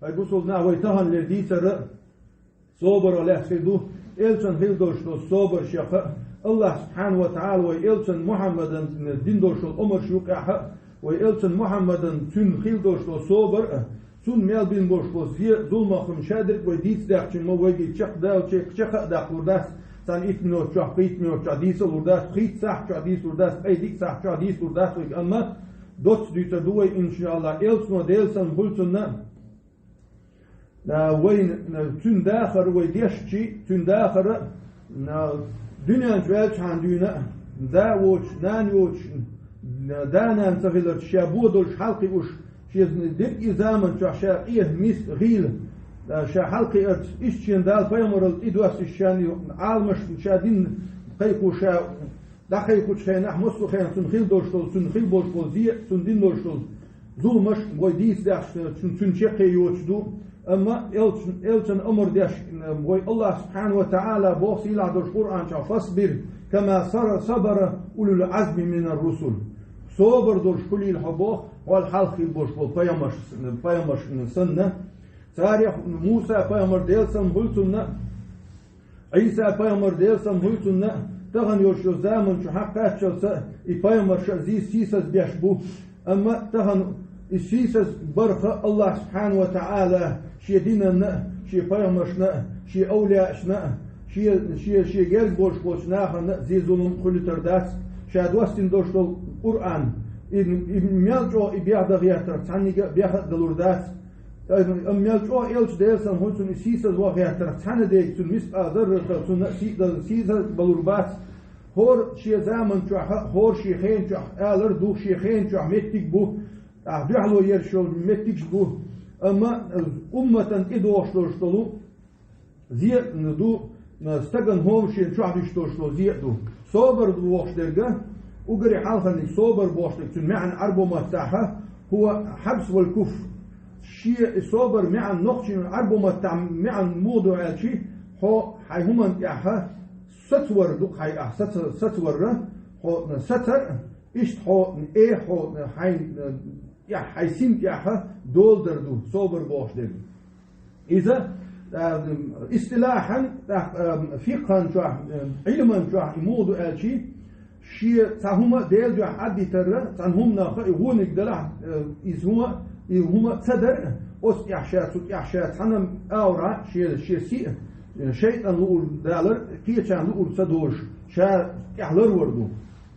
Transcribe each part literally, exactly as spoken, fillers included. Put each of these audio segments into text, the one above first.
Ай, бусулба нах, вай таханлера дийцар собаро лаьцна хир ду, элчан хила долуш долу собар шех а, Аллах субхьанаху ва таӀала вай элчан Мухьаммадан дина долуш долу омарш юкъехь а, вай элчан Мухьаммадан цуьнан хила долуш долу собар а, цунна мел бина болуш болу зе а, зуламах хӀума шадерг а вай дийца даьккхича ма вайга чекхдалча, чекх а даккхалур дац, цхьана итт минот чохь, кхийтта минот чохь дийцалур дац, кхийтта сахьт чохь дийцалур дац, ткъе диъ сахьт чохь дийцалур дац вайга, амма доцца дуьйцур ду вай, иншааллах, элчано, Делан салам хуьлда цунна, а, вайна, а, цуьнан дахар вай дешча, цуьнан дахар а, а, дуьнен чу ваьлчахьана дуьйна а, да а воцуш, нана а йоцуш, а, да-нана ца хиларца ша бо долуш хьалакхиуш, шен дерриге заман чохь ша къе, мис, гӀийла, а, ша хьалакхиарца, иштта шена Дала пайхамаралла тӀедоссийча, шена Ӏаламашна ша дин кхайкхо, ша дӀакхайкхучу хенахь, массо а хенахь цунна хила долуш долу, цунна хила болуш болу зе а, цунна дина долуш долу зуламаш а вай дийца даьккхича, цуьнан, цуьнан чаккхе йоцуш ду. Амма элчан, элчан омар деш, вай Аллах субхьанаху ва таӀала боху сийлахь долуш Къуръан чохь: «Фасбир, кама сара-, сабара улул Ӏазми минар русул». Собар долуш хуьлийла хьо боху, хьол хьалха хила болуш болу пайхамарш-, пайхамаршна санна. Царех Муса пайхамар, Делан салам хуьлда цунна, Ӏийса пайхамар, Делан салам хуьлда цунна, тахана йолуш йолу заман чу хьакхаччалца и пайхамарш а зи-, сийсаз беш бу. Амма тахана и сийсаз барх а Аллах субхьанаху ва таӀала шен динанна а, шен пайхамаршна а, шен овлияашна а, шен, шен, шен герга болуш болчу нахана а зе-зулам хуьлуьйтур дац. Ша доссийна долуш долу Къуръан, и, и мел чӀогӀа и беха дан гӀертарх цхьанниг а беха а далур дац. Амма мел чӀогӀа элча, Делан салам хуьлда цунна, и сийсаз ван гӀертарх цхьана а дерг цунна мискъал зарратал цунна а сий-, сийсаз балур бац. ХӀора шен заман чохь а, хӀора шен хенан чохь а, алар а ду, шен хенан чохь меттиг а бу, ахь дуьхьало ерш йолу меттигаш а бу. Амма умматан тӀедогӀуш долуш долу зе а ду, стаган хӀума шена чохь дуьсуш долуш долу зе а ду. Собар ду бохуш дерг а, уггаре хьалхарниг собар бохуш дерг, цуьнан маьӀна Ӏарбо маттахь а, хӀува хьабс вал куф. Шен и собар маьӀна нохчийн Ӏарбо маттахь маьӀна муха ду аьлча, хьо хьайн хӀуманна тӀехь а сацавар ду-кх хьайн, ахь саца-, сацавар а, хьо сацар а, иштта хьо э, хьо хьайн тӀехь, хьайн син тӀехь а доладар ду, собар бохуш дерг. Иза, а, истилахьан, тӀаккха, а, фикъхьан чохь, а, Ӏилман чохь и муха ду аьлча, шен цхьа хӀума а Делан дуьхьа Ӏадитар а, цхьана хӀуманах а и вониг далахь, а, иза хӀума, и хӀума а ца дар а, оцу тӀехь ша, цу тӀехь ша цхьана а аура, шен, шен сиа, а, шайтӀан луур далар, кхечарна луур ца долуш, ша тӀехь ларвар ду.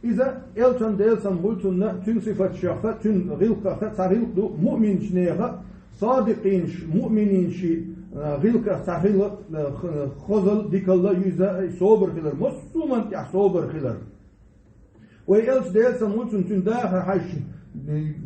Иза элчан, Делан салам хуьлда цунна, цуьнан сифаташех а, цуьнан гӀиллакхех а цхьа гӀиллакх ду, муъминчу нехан а, садикъинаш, муъминийн ши, а, гӀиллакхех цхьа хила, а, х-, хозал, дикалла, юьза, собар хилар, массо а хӀуманна тӀехь собар хилар. Вай элча, Делан салам хуьлда цунна, цуьнан дахар хьаьжча,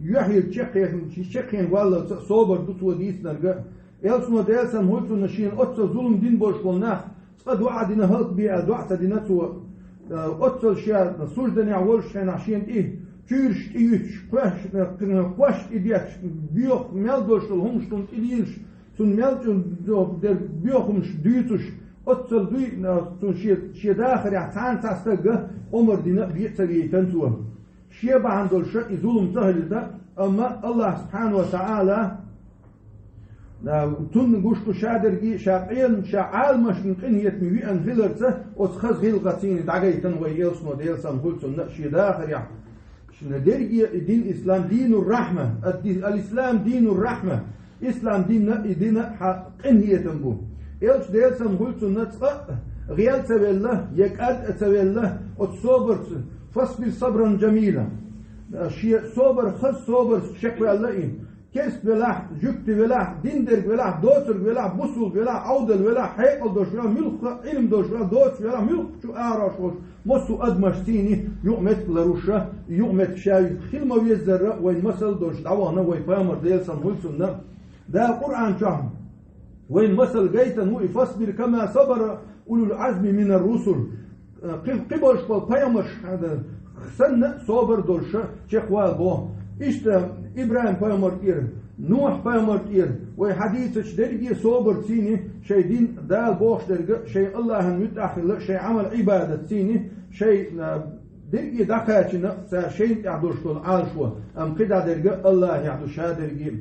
юьхьера чекхъехна, чекхъена валлалца а собар ду цо дийцинарг а. Элчано, Делан салам хуьлда цунна, шена оццул зулам дина болуш болу нах, цкъа доӀа дина хӀаллакбе аьлла, доӀа ца дина цо. Э, оццул ша сужданехь волчу хенахь шена тӀе чуьйраш тӀеюьтуш, кхоьш, э, кхош тӀедетташ, боьха мел долуш долу хӀуманаш цунна тӀелелаш, цунна мел чӀогӀа дерг боьха хӀуманаш дуьйцуш, оццул дуй, э, цунна шен, шен дахарехь цхьана цхьа стага омар дина а бен а ца вейтина цо. Шен бахьана долуш а и зулам ца хилийта, амма Аллах субхьанаху ва таӀала, а, цунна гуш ду ша дерриге а, ша къена, ша Ӏаламашна къинхетаме веана хиларца, оцу хаза гӀиллакхаца дӀагайтина вай элчано, Делан салам хуьлда цунна, шен дахарехь. Шуна дерриге а и дин ислам динур рахьма, ад-ди-, ал-ислам динур рахьма. Ислам дин а, и дин а хьан къинхетам бу. Элча, Делан салам хуьлда цунна, цкъа а гӀел ца велла, я кӀад а ца велла, оцу собарца, «фасбир сабран джамила». Шен собар, хаза собарца чекхваьлла и. Керста велахь, жуьгти велахь, дин дерг велахь, доцург велахь, бусулба велахь, Ӏовдал велахь, хьекъал долуш велахь, муьлхха а Ӏилма долуш велахь, доцуш велахь, муьлххачу арахь волуш, массо а адамашца юкъаметтиг ларуш а, юкъаметтиг ша хила ма веззара, вайн масал долуш дӀавахана вай пайхамар, Делан салам хуьлда цунна. Дала Къуръан чохь вайн масал гайтина ву и: «Фасбир кама сабара улул азми минар русул». Кхи-, кхиболуш болу пайхамарш санна а собар долуш а чекхвала боху. Иштта ИбрахӀим-пайхамар тӀера, Нухь-пайхамар тӀера, вай хьадийцачу дерриге а собарца шайн дин, Дала бохуш дерг а, шайн Аллахьан муьтӀахь хилла, шайн Ӏамал-Ӏибадатца шайн, а, дерриге дӀакхачийна цара шайна тӀехь долуш долу Ӏалашо, амма кхидӀа дерг а Аллахьехь ду ша дерриге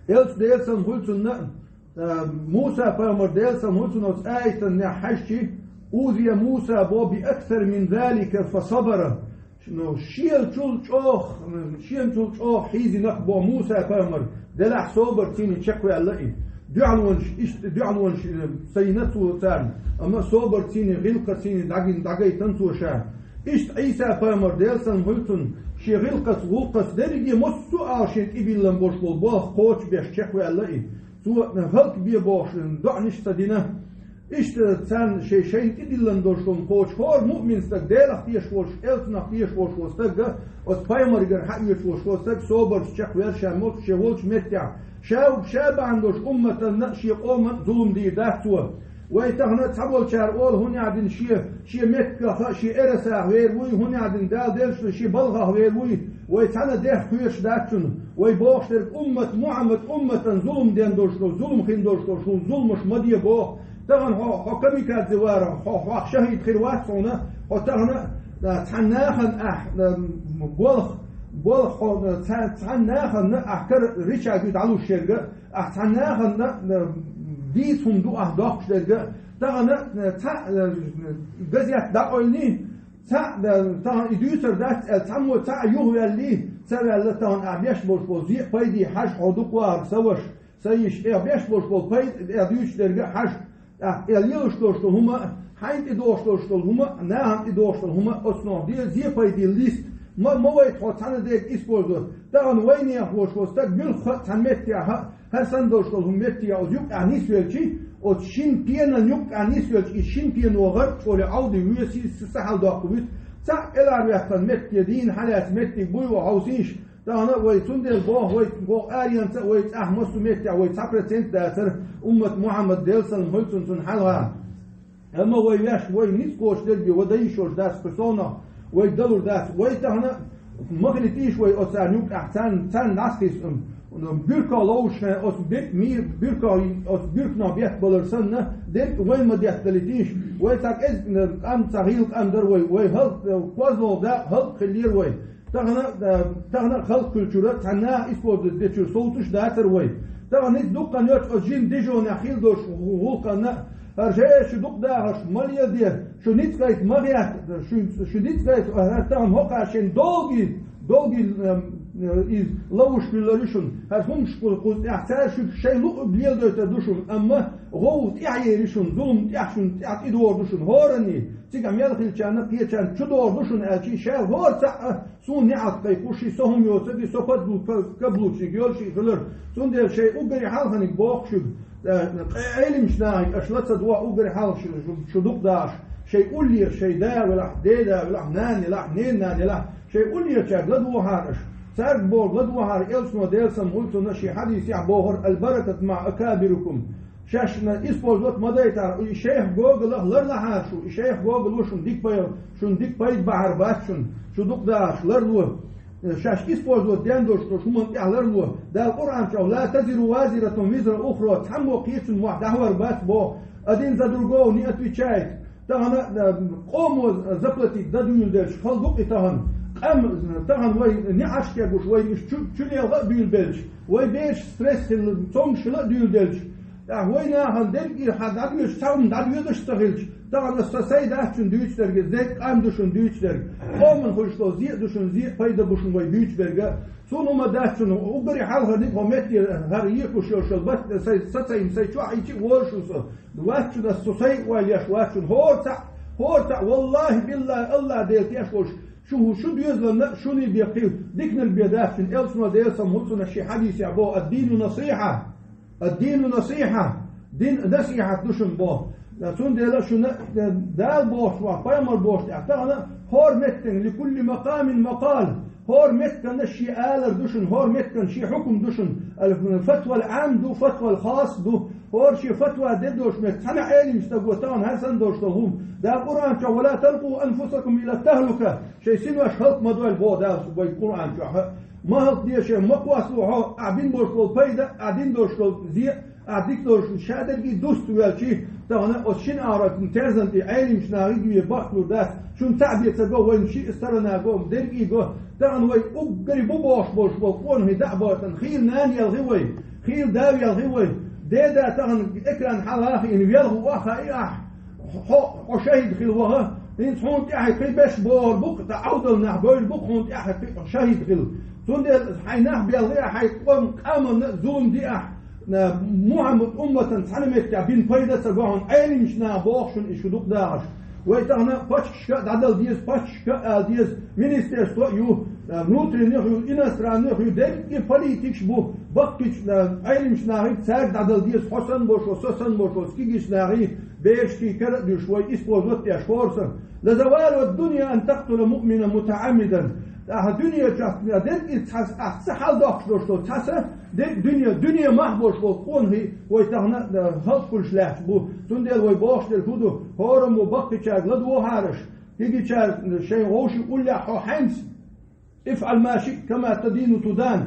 а. Элча Делан салам хуьлда цунна, а, Муса пайхамар Делан салам хуьлда цунна оцу аятана хьаьжча, «أوذي موسى بأكثر من ذلك فصبر». Ну, шеначул чӀогӀа, шеначул чӀогӀа хьийзина-кх боху Муса пайхамар, делахь собар цуьнан чекхваьлла и. Дуьхьалонаш, иштта дуьхьалонаш, э, ца йина цо царна, амма собар цуьнан, гӀиллакх цуьнан дӀагин-, дӀагайтина цо ша. Иштта Ӏийса пайхамар Делан салам хуьлда цунна, шен гӀиллакхаца, гӀуллакхаца дерриге массо а агӀор шен тӀедиллина болуш болу болх кхочушбеш чекхваьлла и. Цо хӀаллакбе бохуш доӀанаш ца дина. Иштта царна шайн, шайна тӀедиллина долуш долу кхочуш, хӀора муъмин стаг, Делах тешаш волуш, элчанах тешаш волуш волу стаг, оцу пайхамарегара хьаоьцуш волуш волу стаг собарца чекхваьлла ша мел шен волчу меттехь. Ша, ша бахьана долуш умматана а, шен къомана а зулам дийр дац цо. Вай тахана цхьаболчара олу, хӀунда аьлла шен, шен меттигах а, шен эрсах вер вуй, хӀунда аьлла Дала деллачу шен балхах вер вуй, вай цхьана а дех кхоьруш дац шуна. Вай бохуш дерг уммат, Мухьаммад умматан зулам ден долуш долу, зулам хин долуш долу, хӀун зуламаш ма де боху. Тахана хьо, хьо камикадзе вара, хьо, хьох шахӀид хир вац хьуна, хьо тахана, а, цхьана нахана ахь, а, болх, болх хьо, а, цхьа-, цхьана нахана ахь кара рычаг ю дӀалуш ерга, ахь цхьана нахана, а, дийца хӀума ду ахь доккхуш дерга, тахана, а, цхьа, а, газет дӀакъевлли, цхьа, а, тахана и дуьйцур дац аьлла, цхьаммо цхьаъ юхаваьлли, ца ваьлла тахана ахь беш болуш болу зен а пайде хьажа хьо дукха вахар, сан ваша. Сан йиша, тӀех беш болуш болу пайда, тӀех дуьйцуш дерг а хьажа, тӀаккха тӀех лелаш долуш долу хӀума а, хьайна тӀедогӀуш долуш долу хӀума а, нахана тӀедогӀуш долу хӀума а, оцунах де, зен-пайдин лист. Ма, ма вайта хьо цхьана дерг использовать. Тахана вайнех волуш волу стаг муьлхха а цхьана меттехь а, хӀара санна долуш долу хӀума меттехь а оцу юккъехь нисвелчи, оцу шина пенан юккъехь нисвелчи, и шина пено гӀарчӀоле Ӏовди вуьйсий, са, са хьаладоккху вуьту. Цхьаъ кӀелхьарваьккхина метте дийна хьалаьцна меттиг буй ву хьовсийша, тахана вай цундела боху, вай боху аренца а, вай цӀахь массо а меттехь вай цхьа процент дацара, уммат Мухьаммад Делан салам хуьлда цунна, цунна хьалха. Амма вай ваьш, вай ницкъ кхочуш дерг бен, вай дан йиш йолуш дац кху совнах, вай далур дац. Вай тахана ма хилийтийша вай оцарна юккъехь, царна, царна дӀасакхиссина, буьрках ловзуш хен, оцу бер-, мийра буьрках, оцу буьрканах беттабалар санна, дерг а вайн ма деттадалийтийша. Вай цхьа кӀезиг къам, цхьа гӀийла къам дара вай, вай хӀаллак, кхозлагӀа дакъа хӀаллак хиллера вай. Тахана, э, тахана а халкъ хуьлучуьра, цхьана наха использовать дечуьра совцуш дацара вай. Тахана ницкъ дуккха йоцу оцу жин дижонехь хила долуш гӀу-, гӀуллакхана, хӀара шаьш шу дукха дахарш ма леладе, шу ницкъ гайта ма гӀерта, шу, шу ницкъ гайта, хӀара тахана хӀокхара шен долгий, долгий, э, э, иза ловзуш хилла ю шуна. ХӀара хӀумаш кху-, кхуза тӀехь цара шуьга шайн луъург леладойтур ду шуна, амма гӀовгӀа тӀаьхьа ери шуна, зулам тӀехь шуна, тӀехь тӀедогӀур ду шуна хӀоранний, цигахь мел хиллачарна, кхечарна чу догӀур ду шуна аьлчи, ша хӀора цхьаъ а суна неӀалт кхайкхуш, ши со хӀума йоцург, со подбу-, ка-, каблучник йолуш и хилар. Цундела шайн уггаре хьалханиг боху шуьга, э, къе-, Ӏелимчу нахе аша ла ца догӀу уггаре хьалха шу, шу, шу дукха дахарш, шайн уллера, шайн да велахь, деда велахь, нана елахь, ненан нана елахь, шайн уллерачаьрга ла догӀахьара аша. Цаьрга бохург ла догӀахьара, элчано Делан салам хуьлда цунна шен хьадисехь бохура: «Аль-баракату маӀа акабирикум». Шаьшна использовать ма дайтара, и шайх гогалах ларлахьара шу, и шайх гогало шуна дика пайда, шуна дика пайда бахьар бац шуна, шу дукха дахарш ларло. Шаьш использовать ден долуш долу хӀуманна тӀехь ларло. Дала Къуръан чохь: «Ла тазиру вазиратун визра ухра», цхьаммо кхечун мохь дӀахьор бац боху. Один за другого не отвечает. Тахана, э, къомо заплатить дан дуьйладелча, хала ду-кх и тахана. Къам, тахана вай неӀарш кегуш, вай уьш чу, чу лелха а дуьйладелча, вай бераш стресс хилла, цомгуш хила а дуьйладелча, тӀаккха вай нахана дерриг а хьан дӀадоьдуш, цхьа хӀума дӀадоьдуш а ца хилча, тахана аса сайн дац шуна дуьйцу дерг, дерриг къам ду шуна дуьйцу дерг. Къоман хуьлуш долу зен а ду шуна, зен а пайда бу шуна вай дуьйцу дерг. Цунна хӀума дац шуна, уггаре хьалхара дика хьо метте хӀара йекхуш йолуш йолу бат, сайн сацайна, сайн чохь хьийчи а волуш ву со. Вац шуна аса, со сайн а ойла еш вац шуна. ХӀора цхьаъ, хӀора цхьаъ, валлахӀи, биллахӀи, АллахӀ Дела тешаш волуш, шу, шу доьзална а, шуна бен кхин диканиг бен дац шуна, элчано Делан салам хуьлда цунна шен хьадисехь боху: «Ад-дину насихьа». «Ад-дину насихьа», дин насихьат ду шуна боху. Цундела шуна, э, Дала бохучу, пайхамар бохучу тӀехь тахана хӀора меттан, «Ликулли макамин макал», хӀора меттана шен алар ду шуна, хӀора меттана шен хьукум ду шуна. Аль-фатвал Ӏам ду, фатвал хас ду. ХӀора шен фатва де долуш метта, цхьана Ӏелим стаго тахана хӀара санна долуш долу хӀума. Дала Къуръан чохь: «Ва ла талкъу анфусакум ила тахлука». Шайн синош хӀаллак ма дойла боху Дала вай Къуръан чохь. Ма хӀаллакде шайн, ма кхоссало хьо, ахь бина болуш болу пайда, ахь дина долуш долу зен, ахь дика долуш ша дерг а дуста воьлчи, тахана оцу шина агӀор терзан тӀе Ӏелимчу нахе бахкалур дац, шуна цхьаъ бен ца го, вайна шиъ сторона го, дерг а го, Тахан вай уггаре бу бохуш болуш болу къонахий дӀа а бойтан, хийла нана елхий вай, хийла да велхий вай, деда тахан экран хьалха а хиъна велха ваха и ахь, хьо, хьо шахӀид хила ваха, хӀинца хьуна тӀаьхьа кхин беш бохур бу-кх, ткъа Ӏовдал нах бевр бу-кх хьуна тӀаьхьа кхин шахӀид хила. Цундела хьайн нах белхий ахь, хьайн къом-, къаманна зулам ди ахь, Мухьаммад умматан цхьана меттехь бина пайда ца го хьуна, Ӏеламчу наха боху шуна и шу дукха дахарш. Вай тахана паччашка а дӀадала деза, паччашка а ала деза, министерство а ю, внутренних ю, иностранных ю, дерриге политикаш бу, баккхийчу Ӏеламчу нахе цаьрга дӀадала деза, хьо санна болуш, со санна болуш, кегийчу нахе, берашкахь кара а дуьйш, вай использовать деш хӀора сан. Ла завалу ад-дунья ан такътула муъминан мутаӀаммидан. Ахьа дуьне чохь дерг и цхьа, ахьа ца хьалдоккхуш долуш долу цхьа са, дерг дуьне, дуьне мах болуш болу къонахий вай тахана, а, халкъ хуьлуш лаьтташ бу. Цундела вай бохуш дерг хӀун ду, хӀораммо баккхийчаьрга ладогӀахьара аша, кегийчара шайн вовшийн уллехь хьо хьаьнца, ифӀал ма шиъта кама тадину тудан.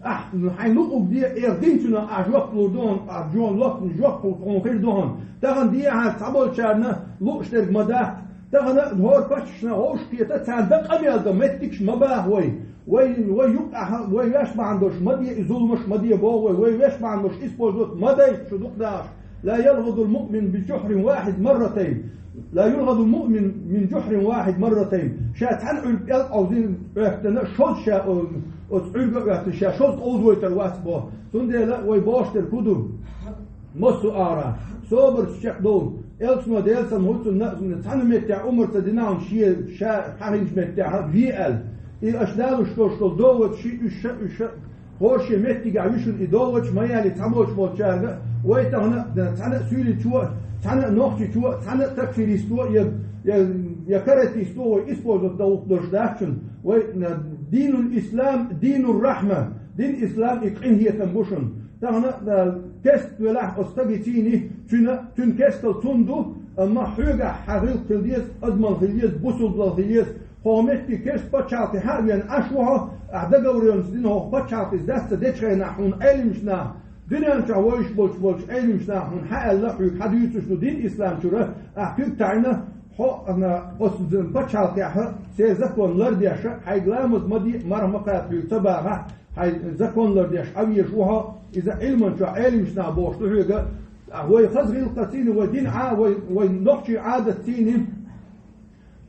Ахь хьайн луъург де, эр динчунах ахь жоп лур ду хьуна, ахь жоп ло-, жоп хьуна хир ду хьуна. Тахана дехьа цхьаболчарна лууш дерг ма дац. Тахана хӀора паччашна вовшах кхета, царна дан къамел дан меттигаш ма баха вай. Вай, вай юкъахь, вай веш бахьана долуш ма де и зуламаш, ма де боху вай, вай веш бахьана долуш использовать ма дайта шу дукха дахарш. Ла ялгӀадул муъмин би жухьрин вахьид марратайн. Ла юлгӀадул муъмин мин жухьрин вахьид марратайн. Ша цхьана Ӏуьрг пӀелг Ӏовзина оьттина, шозза ша, о, оцу Ӏуьрга а оьттина, ша шозза къовзавойтар вац боху. Цундела вай бохуш дерг хӀун ду? Массо а агӀора собарца чекхдовла. Элчано, Делан салам хуьлда цунна, цхьана меттехь Ӏумар ца дина хьуна шен, ша хьахийнчу меттехь ве аьлла. И аша далуш долуш долу довлачаш, уьш ша, уьш ша, хӀора шен меттигехь вуьшуш и довлачаш ма яли цхьаболуш болчаьрга, вай тахана, цхьана а суьйличо, цхьана а нохчичо, цхьана а такфиристо, я, я, я каратисто вай использовать дан гӀуллакх долуш дац шуна. Вай, динул ислам, динур рахьма, дин ислам и къинхетам бу шуна. Тахана, а, керста велахь оцу стаге цийни, цуьнан, цуьнан керстал цунна ду, амма хьоьгахь хьан гӀиллакх хила деза, адамалла хила еза, бусулбалла хила еза, хьо меттиг керста пачхьалкхе хьа а веана Ӏаш ву хьо, ахь договорённость дина хьо пачхьалкхе дац ца дечу хенахь хьуна Ӏеламчу наха. Дуьнен чохь вовшах болчу, болчу Ӏеламчу наха хьуна хьан аьлла, хьоьга хьан дуьйцуш ду дин ислам чуьра, ахь куьг таьӀна, хьо, ана, оцу пачхьалкхехь церан закон лардеш, хьайга ламаз ма де, марха ма кхаба хьоьга ца бахахь, хьайн закон лардеш Ӏан везаш ву хьо, иза Ӏилман чохь Ӏеламчу наха бохуш ду хьоьга, а вай хаза гӀиллакхца цийна, вай дин Ӏа-, вай, вай нохчийн Ӏадатца цийна,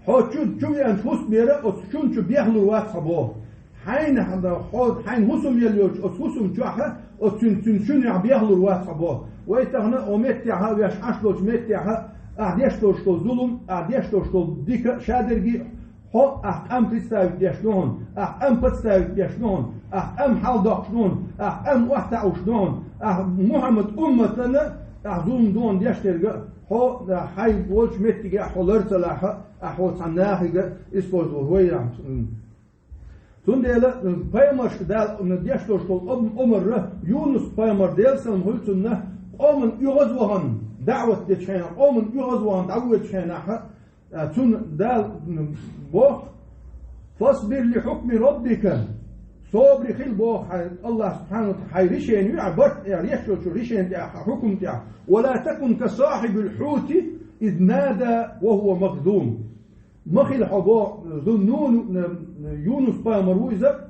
хьо чу, чу веанчу хӀусамера оцу шун чу бехлур вац хьо боху. Хьайна, хьо, хьайна хӀусам елла йолчу оцу хӀусам чохь, оцу цуьнан, цуьнан шуьнехь бехлур вац хьо боху. Вай тахана о меттехь а, веш Ӏаш долчу меттехь а, ахь деш долуш долу зулам, ахь деш долуш долу дика, шадерриге а, хьо ахь къам представить деш ду хьуна, ахь къам подставить деш ду хьуна, ахь къам хьалдоккхуш ду хьуна, ахь къам охьатаӀуш ду хьуна, ахь Мухьаммад умматана ахь зулам ду хьуна деш дерг а, хьо, а, хьайн волчу меттигехь хьо лар ца лахь, ахь хьо цхьана нахе использовать вай ахь. Цундела, м, пайхамаршка Дала, м, деш долуш долу ом-, омарра Юнус пайхамар, Делан салам хуьлда цунна, къоман оьгӀазвахана даӀват дечу хенахь, къоман оьгӀазвахана дӀавоьдучу хенахь, а, цунна Дала, м, боху: «Фасбир ли хьукми роббика». Собаре хила боху хьайн, Аллах субхьанаху ва тааля, хьайн решение ю, хьайн барт тӀехь, леччочу решение тӀехь, хьайн хьукум тӀехь. «Ва ла такун ка сахьибил хьути, из нада ва хува махзум». Ма хила хьо боху, Зуннун, м, Юнус пайхамар ву иза.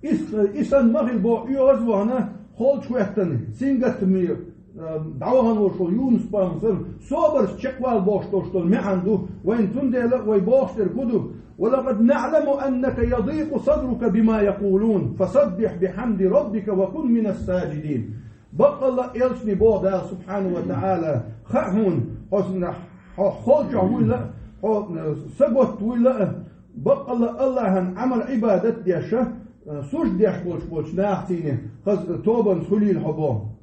Ис-, и санна ма хила боху, оьгӀазвахана, холчу хӀоьттина, сингаттаме, м, дӀавахана волуш волу Юнус пайхамар санна, собарца чекхвала бохуш долуш долу маьӀна ду вайн, цундела вай бохуш дерг хӀун ду? «Ва лакъад наӀламу аннака ядикъу садрука бима якъулун, фасаббихь бихьамди роббика ва кун минас саджидин». Баккъалла а элчане боху Дала субхьанаху ва тааля, хаьа хьуна, хьо, хьо холчохь вуйла а, хьо, э, саготта вуйла а, баккъалла а Аллахьан Ӏамал-Ӏибадат деш, э, сужда деш болчу, болчу нахаца, хаза тобанца хуьлийла хьо боху.